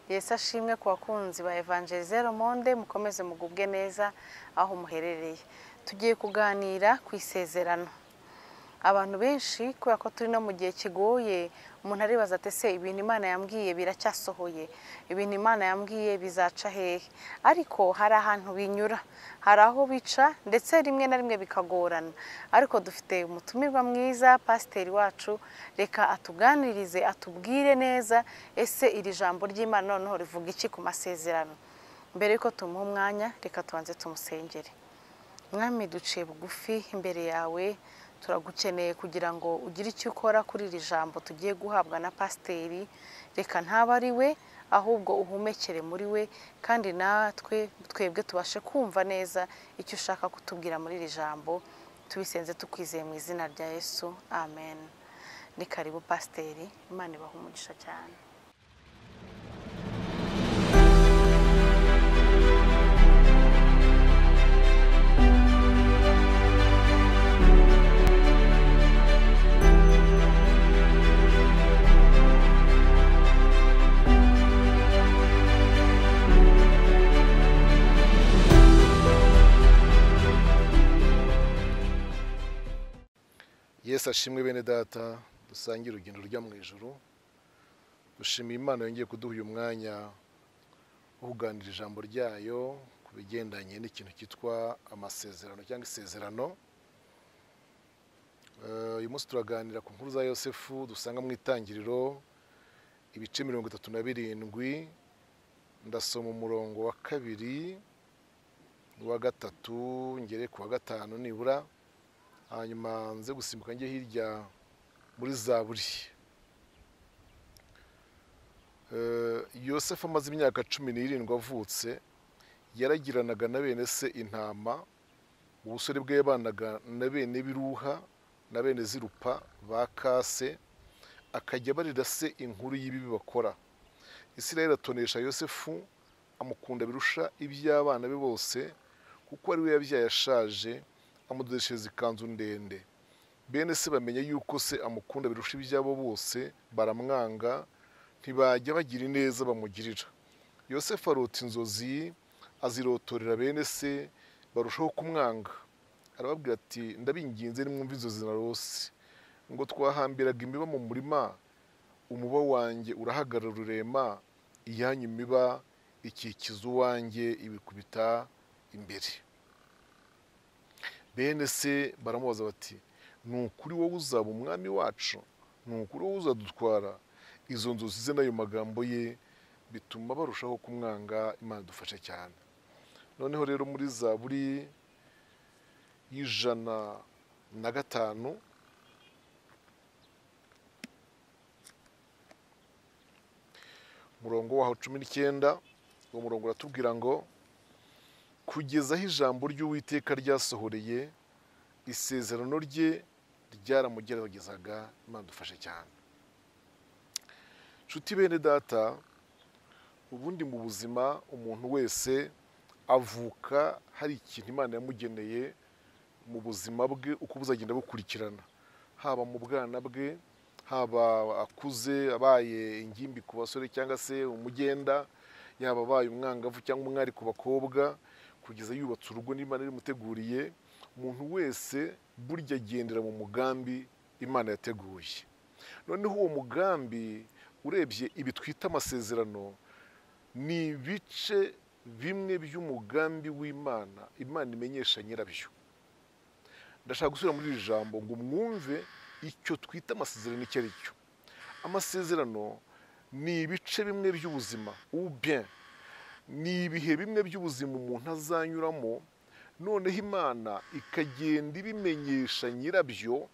Yesu ashimwe ku bakunzi ba Évangéliser le Monde, mukomeze mugubwe neza aho muherereye. Tugiye kuganira ku isezerano. Abantu benshi kubera ko turi no mu gihe kigoye, umuntu aribaza ati ese ibintu Imana yambwiye biracyasohoye, ibintu Imana yambwiye bizaca hehe? Ariko hari ahantu binyura, hari aho bica, ndetse rimwe na rimwe bikagorana. Ariko dufite umutumirwa mwiza, pasiteri wacu, reka atuganirize, atubwire neza ese iri jambo ry'Imana noneho rivuga iki ku masezerano. Mbere yuko tumuha umwanya, reka tubanze tumusengere. Mwami, duciye bugufi imbere yawe, turagukeneye kugira ngo ugire icyo ukora kuri iri jambo tugiye guhabwa na pasiteri. Reka ntaba ari we, ahubwo uhumekere muri we, kandi natwe twebwe tubashe kumva neza icyo ushaka kutubwira muri iri jambo. Tubisenze tukwizeye mu izina rya Yesu, amen. Ni karibu pasiteri, Imana ibahe umugisha cyane. Yesu ashimwe bene data, dusangira urugendo rujya mu ijuru. Dushimiye Imana yongeye kuduha uyu mwanya wo kuganira ijambo ryayo ku bigendanye n'ikintu cyitwa amasezerano cyangwa isezerano. Uyu munsi turaganira ku nkuru za Yosefu dusanga mu Itangiriro ibice 37. Ndasoma umurongo wa 2 n'uwa 3 ngere ku wa 5 nibura, hanyuma nze gusimbuka njye hirya muri Zaburi. Yosefu amaze imyaka 17 avutse, yaragiranaga na bene se intama. Ubusore bwe yabanaga na bene Biruha na bene Zirupa ba Kase, akajya barira se inkuru y'ibibi bakora. Isirayeli atonesha Yosefu, amukunda birusha iby'abana be bose, kuko ari we yabyaye ashaje, amudodeshereza ikanzu ndende. Bene se bamenya yuko se amukunda birusha ibyabo bose, baramwanga, ntibajya bagira ineza bamugirira. Yosefu arota inzozi, azirotorera bene se, barushaho kumwanga. Arababwira ati ndabinginze nimwumve inzozi narose, ngo twahambiraga imiba mu murima, umuba wanjye urahagarara urema, iyanyu imiba ikikiza uwanjye ibikubita imbere. Bene se baramubaza bati ni ukuri wowe uzaba umwami wacu? Ni ukuri wowe uzadutwara? Izo nzozi ze n'ayo magambo ye bituma barushaho kumwanga. Imana dufashe cyane. Noneho rero muri Zaburi 105 umurongo waho 19, uwo murongo uratubwira ngo kugeza aho ijambo ry'Uwiteka ryasohoreye, isezerano rye ryaramugeragezaga. Imana dufashe cyane. Nshuti bene data, ubundi mu buzima umuntu wese avuka hari ikintu Imana yamugeneye mu buzima bwe, uko buzagenda bukurikirana, haba mu bwana bwe, haba akuze abaye ingimbi ku basore cyangwa se umugenda, yaba abaye umwangavu cyangwa umwari ku bakobwa, kugeza yubatse urugo n'Imana irimuteguriye. Umuntu wese burya agendera mu mugambi Imana yateguye. Noneho uwo mugambi urebye ibi twita amasezerano ni ibice bimwe by'umugambi w'Imana, Imana imenyesha nyirabyo. Ndashaka gusubira muri iri jambo ngo mwumve icyo twita amasezerano icyo ari cyo. Amasezerano ni ibice bimwe by'ubuzima, ou bien ni ibihe bimwe by'ubuzima umuntu azanyuramo, noneho Imana ikagenda ibimenyesha nyirabyo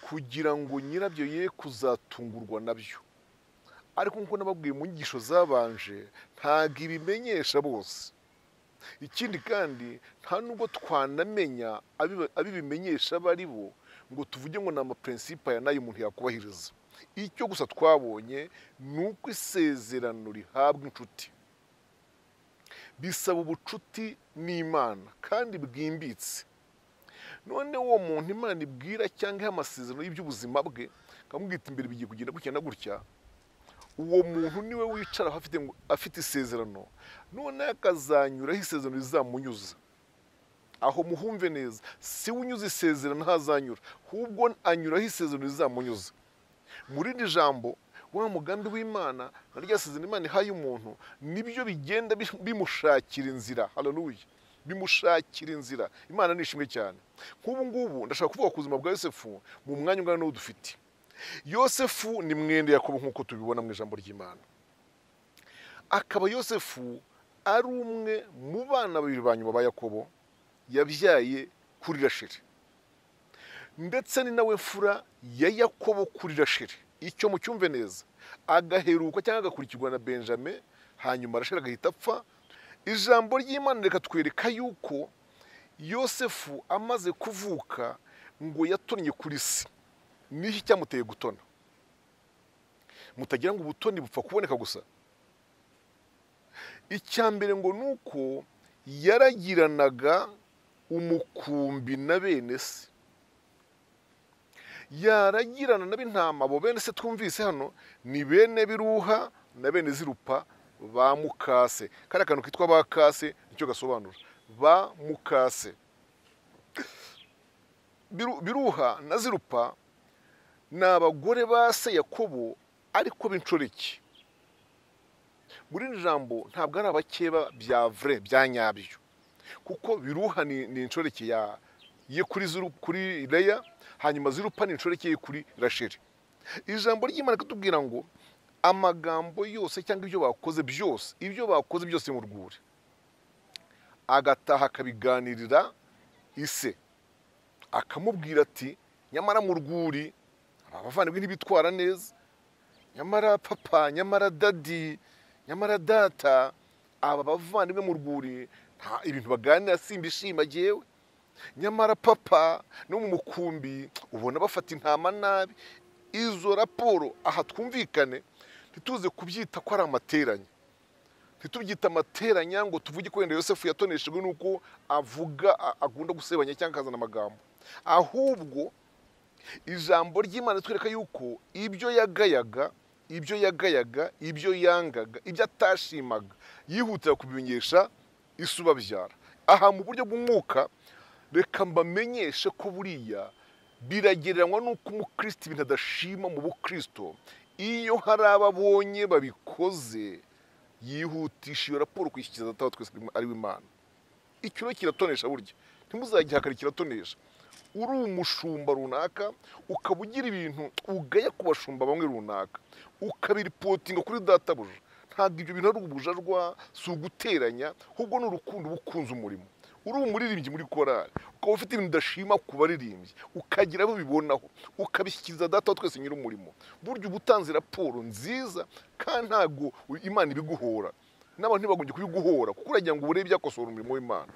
kugira ngo nyirabyo ye kuzatungurwa nabyo. Ariko nkuko nababwiye mu nyigisho zabanje, ntago ibimenyesha bose. Ikindi kandi nta nubwo twanamenya abibimenyesha bari bo ngo tuvuge ngo ni amaprincipe aya n'ayo umuntu yakubahiriza. Icyo gusa twabonye ni uko isezerano rihabwa inshuti, bisaba ubucuti n'Imana kandi bwimbitse. None uwo muntu Imana ibwira cyangwa iha amasezerano y'iby'ubuzima bwe, akamubwira imbere bigiye kugenda gutya na gutya, Uwo muntu niwe wicara afite isezerano, none akazanyuraho isezerano rizamunyuza. Aho muhumve neza, si unyuze isezerano ntazanyura, ahubwo anyuraho isezerano rizamunyuza. Muri iri jambo wa mugambi w'Imana na rya sezerano Imana ihaye umuntu nibyo bigenda bimushakira inzira. Haleluya, bimushakira inzira. Imana nishimwe cyane. Nk'ubu ngubu ndashaka kuvuga ku buzima bwa Yosefu mu mwanya ungana n'uwo dufite. Yosefu ni mwene Yakobo nk'uko tubibona mu ijambo ry'Imana. Akaba Yosefu ari umwe mu bana babiri ba nyuma ba Yakobo yabyaye kuri Rasheli, ndetse ni nawe mfura ya Yakobo kuri Rasheli. Icyo mucyumve neza, agaheruka cyangwa agakurikirwa na Benjamin, hanyuma Rasheli agahita apfa. Ijambo ry'Imana reka twereka yuko Yosefu amaze kuvuka ngo yatonnye kuri se. Niki cyamuteye gutona? Mutagira ngo ubutoni bupfa kuboneka gusa. Icya mbere ngo nuko yaragiranaga umukumbi na bene se, yaragirana n'ab'intama. Abo bene se twumvise hano ni bene Biruha na bene Zirupa ba mukase. Kariya kantu kitwa ba kase nicyo gasobanura ba mukase. Biruha na Zirupa ni abagore ba se Yakobo ariko b'inshoreke. Muri iri jambo ntabwo ari abakeba bya vrai bya nyabyo, kuko Biruha ni inshoreke ye kuri Leya, hanyuma Zirupa ni inshoreke ye kuri Rasheli. Ijambo ry'Imana katubwira ngo amagambo yose cyangwa ibyo bakoze byose, ibyo bakoze byose mu rwuri, agataha akabiganirira ise, akamubwira ati nyamara mu rwuri abavandimwe ntibitwara neza, nyamara papa, nyamara dadi, nyamara data, aba bavandimwe mu rwuri nta ibintu baganira simbishima jewe, nyamara papa no mu mukumbi ubona bafata intama nabi. Izo raporo aha twumvikane, ntituze kubyita ko ari amateranya, ntitubyita amateranya ngo tuvuge ko wenda Yosefu yatoneshejwe nuko avuga akunda gusebanya cyangwa akazana amagambo, ahubwo ijambo ry'Imana twereka yuko ibyo yagayaga, ibyo yagayaga, ibyo yangaga, ibyo atashimaga yihutira kubimenyesha isubabyara. Aha mu buryo bw'umwuka reka mbamenyeshe ko buriya biragereranywa n'uko umukristo ibintu adashima mu bukristo, iyo hari ababonye babikoze yihutisha iyo raporo kuyishyikiriza Data wa twese ari w'Imana. Ikiro kiratonesha burya, ntimuzagihakana, kiratonesha. Uri umushumba runaka ukaba ugira ibintu ugaya ku bashumba bamwe runaka, ukabiripotinga kuri databuja, ntabwo ibyo bintu ari ubujajwa, si uguteranya, ahubwo ni urukundo uba ukunze umurimo. Uri umuririmbyi muri korali ukaba ufite ibintu udashima ku baririmbyi, ukagira abo bibonaho, ukabishyikiriza Data wa twese nyir'umurimo, burya uba utanze raporo nziza kandi ntabwo Imana ibiguhora, n'abantu ntibagombye kubiguhora, kuko uragira ngo urebe ibyakosora umurimo w'Imana.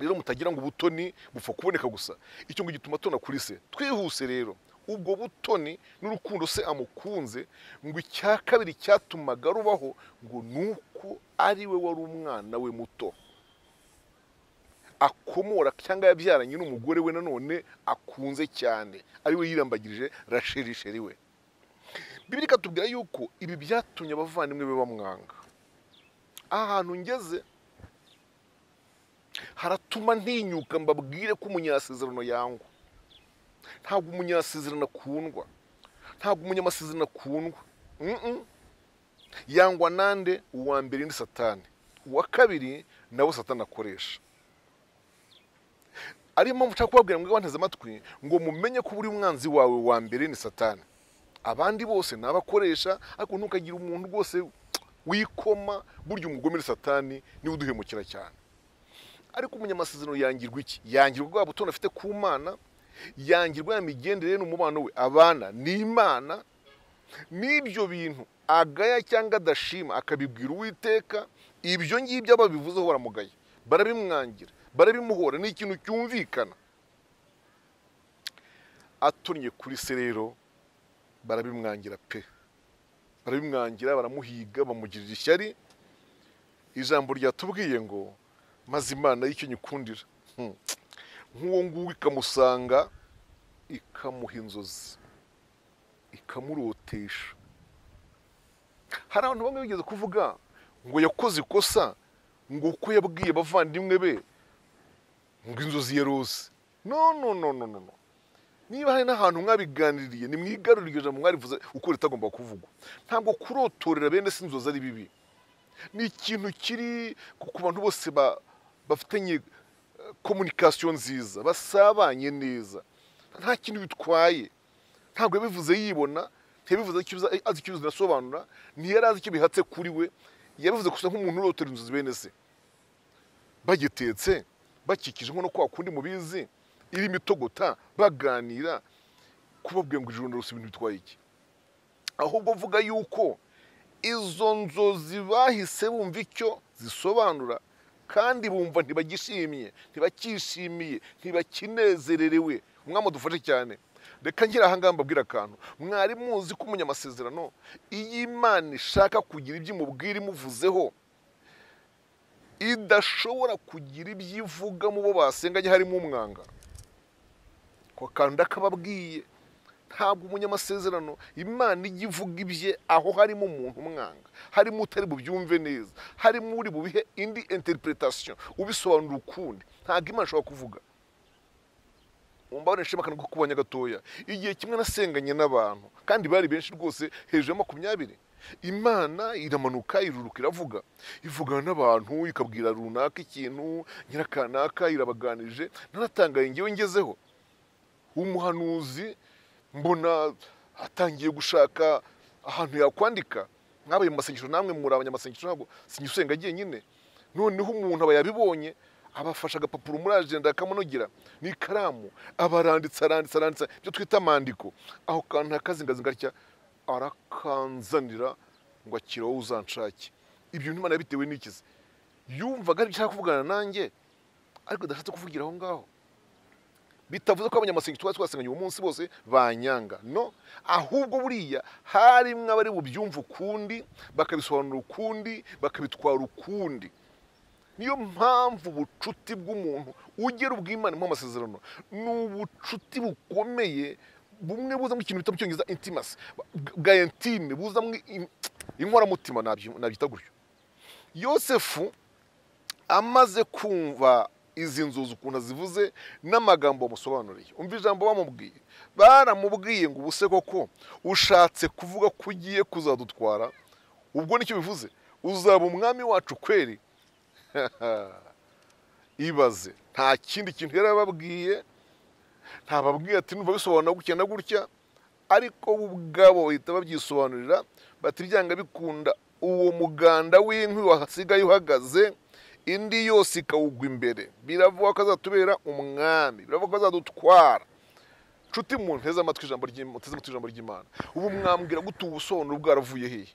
Rero mutagira ngo ubutoni bupfa kuboneka gusa, icyo ngo gituma atona kuri se. Twihuse rero, ubwo butoni n'urukundo se amukunze, ngo icya kabiri cyatumaga rubaho ngo nuko ari we wari umwana we muto akomora cyangwa yabyaranye n'umugore we nanone akunze cyane, ari we yirambagirije Rasheli sheri we. Bibiliya ikatubwira yuko ibi byatumye abavandimwe be bamwanga. Ahantu ngeze haratuma ntinyuka mbabwire ko umunyasezerano yangwa. Ntabwo umunyasezerano akundwa, ntabwo umunyamasezerano akundwa. Yangwa nande? Uwa mbere ni Satani, uwa kabiri nabo Satani akoresha. Ariyo mpamvu nshaka kubabwira ngo banteze amatwi ngo mumenye ko buri mwanzi wawe wa mbere ni Satani, abandi bose nabakoresha, ariko ntukagira umuntu rwose wikoma. Burya umugome ni Satani, niwe uduhemukira cyane. Ariko umunyamasezerano yangirwa iki? Yangirwa bwa butoni afite ku Mana, yangirwa ya migendere n'umubano we abana n'Imana, n'ibyo bintu agaya cyangwa adashima akabibwira Uwiteka. Ibyo ngibyo ababivuzeho baramugaye, barabimwangira, barabimuhora, ni ikintu cyumvikana. Atonnye kuri se rero barabimwangira pe, barabimwangira, baramuhiga, bamugirira ishyari. Ijambo ryatubwiye ngo maze Imana y'icyo nyikundira nk'uwo nguwo ikamusanga, ikamuha inzozi, ikamurotesha. Hari abantu bamwe bigeze kuvuga ngo yakoze ikosa, ngo uko yabwiye abavandimwe be ngo inzozi yarose. No no no no no. Niba hari n'ahantu mwabiganiriye, nimwigarurire iryo jambo mwarivuze uko ritagomba kuvugwa. Ntabwo kurotorera bene se inzozi ari bibi. Ni ikintu kiri ku bantu bose bafitanye communication nziza, basabanye neza. Nta kintu bitwaye. Ntabwo yabivuze yibona, ntiyabivuze azi icyo binasobanura, ntiyari azi icyo bihatse kuri we. Yabivuze gusa nk'umuntu urotera inzozi bene se. Bagitetse, bakikije nko kwa kundi mubizi, irimo itogota, baganira, kubabwira ngo ijoro ndarose ibintu bitwaye iki. Ahubwo mvuga yuko izo nzozi bahise bumva icyo zisobanura, kandi bumva ntibagishimye, ntibakishimiye, ntibakinezererewe. Umwami adufashe cyane. Reka ngira aha ngaha mbabwire akantu. Mwari muzi ko umunyamasezerano iyo Imana ishaka kugira ibyo imubwira imuvuzeho, idashobora kugira ibyo ivuga mu bo basenganye harimo umwanga. Ko kantu ndakababwiye, ntabwo umunyamasezerano Imana ijya ivuga ibye aho harimo umuntu umwanga, harimo utari bubyumve neza, harimo uri bubihe indi interpretation, ubisobanura ukundi. Ntabwo Imana ishobora kuvuga. Mumbabare nshima akantu ko kubanya gatoya. Igihe kimwe nasenganye n'abantu kandi bari benshi rwose, hejuru ya 20. Imana iramanuka iruruka iravuga, ivugana n'abantu, ikabwira runaka ikintu, nyirakanaka irabaganije. Naratangaye ngewe ngezeho umuhanuzi mbona atangiye gushaka ahantu yakwandika. Mwabaye mu masengesho namwe muri abanyamasengesho, ntabwo singisenga jyenyine. Noneho umuntu aba yabibonye, abafasha agapapuro muri agenda akamunogira n'ikaramu, abaranditse aranditse aranditse ibyo twita amandiko. Aho kantu akazingazinga atya arakanzanira ngo akira wowe uzanshake. Ibyo Imana yabitewe n'ikizi. Yumvaga ari ishaka kuvugana nanjye, ariko adashatse kuvugira aho ngaho. Bitavuze ko abanyamasengesho twari twasenganye uwo munsi bose banyanga, no, ahubwo buriya harimwo abari bubyumva ukundi, bakabisobanura ukundi, bakabitwara ukundi. Niyo mpamvu ubucuti bw'umuntu ugera ubw'Imana mu masezerano ni ubucuti bukomeye, bumwe buza mu kintu bita mu Cyongereza intimacy, bwa intime, buza mu inkoramutima, nabyita gutyo. Yosefu amaze kumva izi nzozi ukuntu azivuze n'amagambo bamusobanuriye, umva ijambo bamubwiye. Baramubwiye ngo ubuse koko ushatse kuvuga ko ugiye kuzadutwara? Ubwo nicyo bivuze, uzaba umwami wacu kweri? Ibaze, nta kindi kintu yarababwiye, ntababwiye ati numva bisobanura gutya na gutya, ariko bo ubwabo bahita babyisobanurira bati byanga bikunda uwo muganda w'inkwi wasigaye uhagaze, indi yose ikawugwa imbere, biravuga ko azatubera umwami, biravuga ko azadutwara. Nshuti muntu nteze amatwi ijambo ry'Imana. Ubu mwambwira gute ubusobanuro bwaravuye hehe?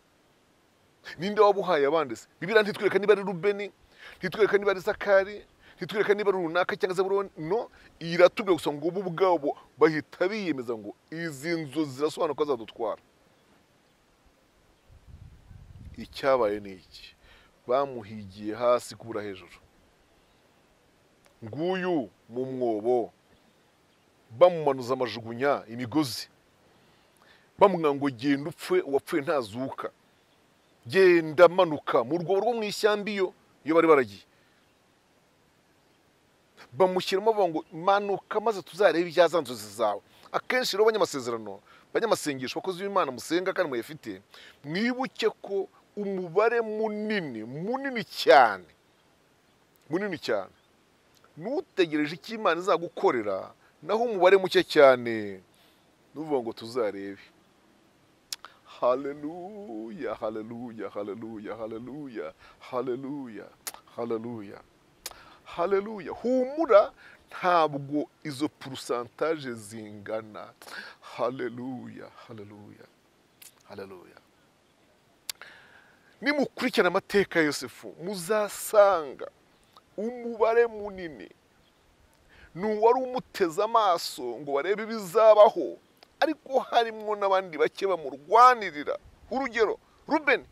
Ninde wabuhaye abandi se? Bibiliya ntitwereka niba ari Rubeni, ntitwereka niba ari Zakari, ntitwereka niba ari runaka cyangwa Zabuloni. No, iratubwira gusa ngo bo ubwabo bahita biyemeza ngo izi nzozi zirasobanura ko azadutwara. Icyabaye ni iki? Bamuhigiye hasi kubura hejuru. Nguyu mu mwobo, bamumanuza amajugunya imigozi, bamubwira ngo genda upfe, uwapfuye ntazuka, genda manuka mu rwobo rwo mu ishyamba. Iyo bari baragiye bamushyiramo bavuga ngo manuka maze tuzarebe ibya nzozi zawe. Akenshi rero abanyamasezerano, abanyamasengesho, abakozi b'Imana musenga kandi muyafite, mwibuke ko umubare munini munini cyane munini cyane nutegereje icyo Imana izagukorera, naho umubare muke cyane nuvuga ngo tuzarebe. Haleluya, haleluya, haleluya, haleluya, haleluya, haleluya, haleluya. Humura, ntabwo izo pourcentage zingana. Haleluya, haleluya, haleluya. Nimukurikirana amateka ya Yosefu muzasanga umubare munini n'uwari umuteze amaso ngo barebe ibizabaho, ariko harimo n'abandi bake bamurwanirira. Urugero Rubeni.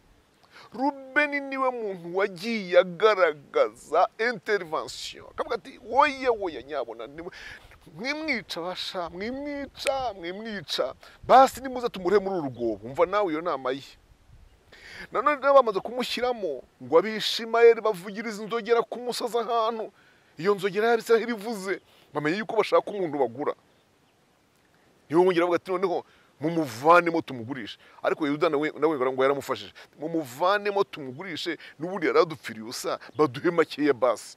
Rubeni niwe muntu wagiye agaragaza intervention, akavuga ati woye woye nyabona mwimwica basha, mwimwica, mwimwica, basi nimuze tumuhe muri uru rwobo. Umva nawe iyo nama ye. Nanone bamaze kumushyiramo ngo Abishimayeli bavugiriza inzogera ku musozi ahantu, iyo nzogera y'Abisiraheli ivuze bamenye yuko bashaka umuntu bagura. Niwe wongera avuga ati noneho mumuvanemo tumugurishe. Ariko Yuda nawe ngo yaramufashije, mumuvanemo tumugurishe, n'ubundi yaradupfiriye ubusa, baduhe makeya basi.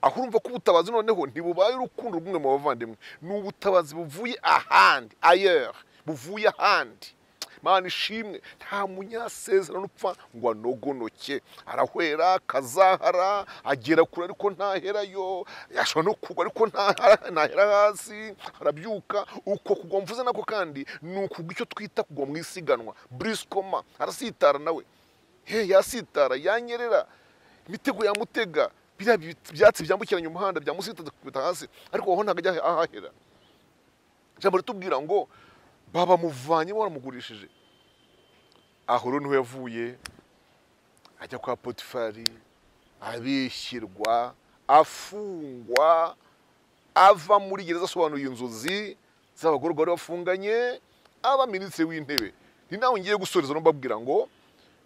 Aho urumva ko ubutabazi noneho ntibubaye urukundo rw'umwe mu bavandimwe, ni ubutabazi buvuye ahandi, ailleurs, buvuye ahandi. Mana ishimwe, nta munyasezerano upfa ngo anogonoke, arahwera akazahara, agera kure ariko ntaherayo, yashobora no kugwa ariko ntahera hasi, arabyuka. Uko kugwa mvuze nako kandi ni ukugwa icyo twita kugwa mu isiganwa, briskoma, arasitara nawe, yasitara, yanyerera, imitego yamutega, biriya byatsi byambukiranya umuhanda byamusitaza kubita hasi, ariko aho ntabwo ajya ahahera. Ijambo ritubwira ngo babamuvanye baramugurishije. Aho rero niho yavuye ajya kwa Potifari, abishyirwa, afungwa, ava muri gereza asobanuye inzozi z'abagororwa bari bafunganye, aba minisitiri w'intebe. Ni nawe ngiye gusoreza no mbabwira ngo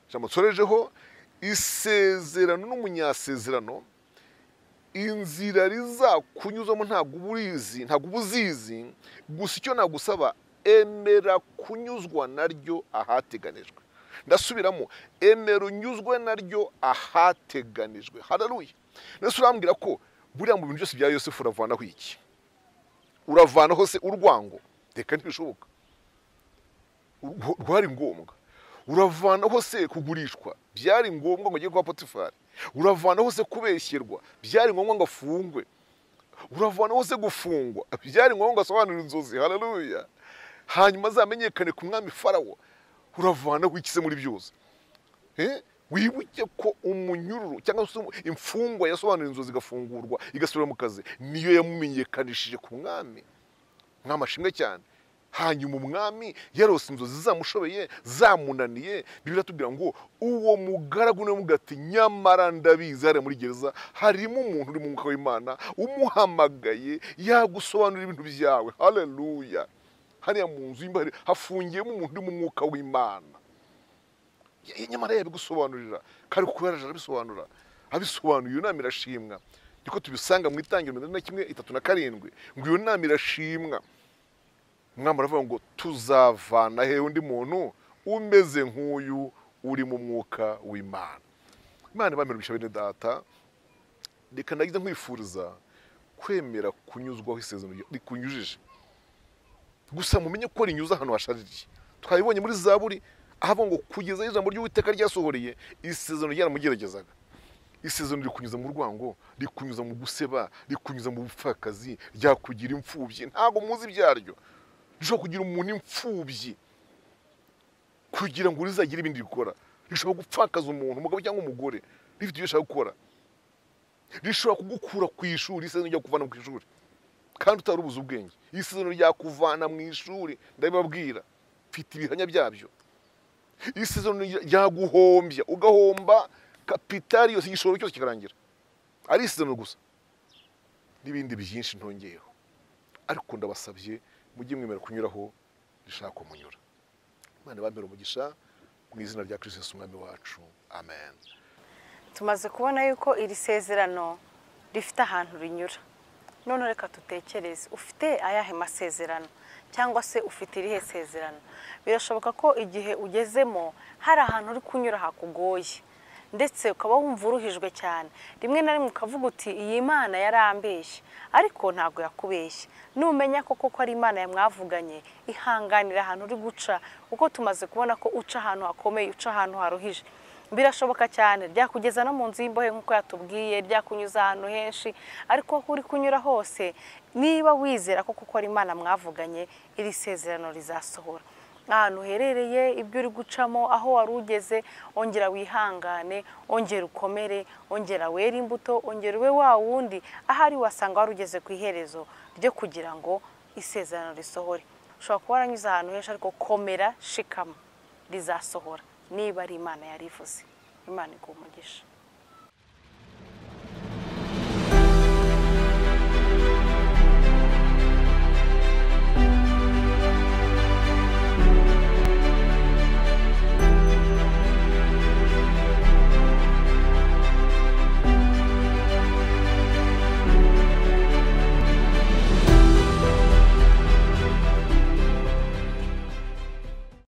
ijambo nsorejeho, isezerano n'umunyasezerano, inzira rizakunyuzamo ntabwo uba ntabwo uba uzizi, gusa icyo nagusaba, emera kunyuzwa naryo ahateganijwe. Ndasubiramo, emera unyuzwe naryo ahateganijwe. Haleluya. Nese urambwira ko buriya mu bintu byose bya Yosefu uravanaho iki? Uravanaho se urwango? Reka ntibishoboka, rwari ngombwa. Uravanaho se kugurishwa? Byari ngombwa ngo ajye kwa Potifari. Uravanaho se kubeshyerwa? Byari ngombwa ngo afungwe. Uravanaho se gufungwa? Byari ngombwa ngo asobanure inzozi. Haleluya. Hanyuma azamenyekane ku mwami Farawo. Uravanaho iki se muri byose? Wibuke ko umunyururu cyangwa se imfungwa yasobanura inzozi igafungurwa igasubira mu kazi, niyo yamumenyekanishije ku mwami. Mwami ashimwe cyane. Hanyuma umwami yarose inzozi zamushobeye, zamunaniye. Bibiliya iratubwira ngo uwo mugaragu niwe mugati, nyamara ndabizi hariya muri gereza harimo umuntu uri mu mwuka w'Imana umuhamagaye, yagusobanurira ibintu byawe. Haleluya. Hariya mu nzu y'imbohe hafungiyemo umuntu uri mu mwuka w'Imana, nyamara yabigusobanurira, kandi kuko yaraje arabisobanura, abisobanuye. Iyo nama irashimwa, niko tubisanga mu Itangiriro 41:37, ngo iyo nama irashimwa. Umwami aravuga ngo tuzavana he undi muntu umeze nk'uyu uri mu mwuka w'Imana? Imana ibamere bene data, reka nagize nkwifuriza kwemera kunyuzwaho isezerano rikunyujije. Gusa mumenye ko rinyuza ahantu hashaririye. Twabibonye muri Zaburi aho ngo kugeza ijambo ry'Uwiteka ryasohoreye, isezerano ryaramugeragezaga. Isezerano rikunyuza mu rwango, rikunyuza mu guseba, rikunyuza mu bupfakazi, ryakugira imfubyi. Ntabwo muzi ibyaryo. Rishobora kugira umuntu imfubyi kugira ngo rizagire ibindi rikora. Rishobora gupfakaza umuntu, umugabo cyangwa umugore, rifite ibyo ashaka gukora. Rishobora kugukura ku ishuri, isezerano ryo kuvana ku ishuri kandi utarubuza ubwenge. Isezerano ryakuvana mu ishuri, ndabibabwira, mfite ibihamya byabyo. Isezerano ryaguhombya, ugahomba kapitali yose, igishoro cyose kikarangira, ari isezerano gusa n'ibindi byinshi ntongeyeho. Ariko ndabasabye mujye mwemera kunyuraho rishaka munyura. Imana ibambere umugisha mu izina rya Kristo Yesu umwami wacu, amen. Tumaze kubona yuko iri sezerano rifite ahantu rinyura. None reka tutekereze, ufite ayahe masezerano cyangwa se ufite irihe sezerano? Birashoboka ko igihe ugezemo hari ahantu uri kunyura hakugoye, ndetse ukaba wumva uruhijwe cyane. Rimwe na rimwe ukavuga uti iyi Imana yarambeshye, ariko ntabwo yakubeshye. Numenya ko koko ari Imana yamwavuganye, ihanganira ahantu uri guca, kuko tumaze kubona ko uca ahantu hakomeye, uca ahantu haruhije. Birashoboka cyane ryakugeza no mu nzu y'imbohe nk'uko yatubwiye, ryakunyuza ahantu henshi, ariko aho uri kunyura hose niba wizera ko koko ari Imana mwavuganye, iri sezerano rizasohora. Ahantu uherereye, ibyo uri gucamo, aho wari ugeze, ongera wihangane, ongera ukomere, ongera were imbuto, ongera ube wa wundi ahari wasanga wari ugeze ku iherezo ryo kugira ngo isezerano risohore. Ushobora kuba waranyuze ahantu henshi, ariko komera, shikama, rizasohora niba ari Imana yarivuze. Imana iguhe umugisha.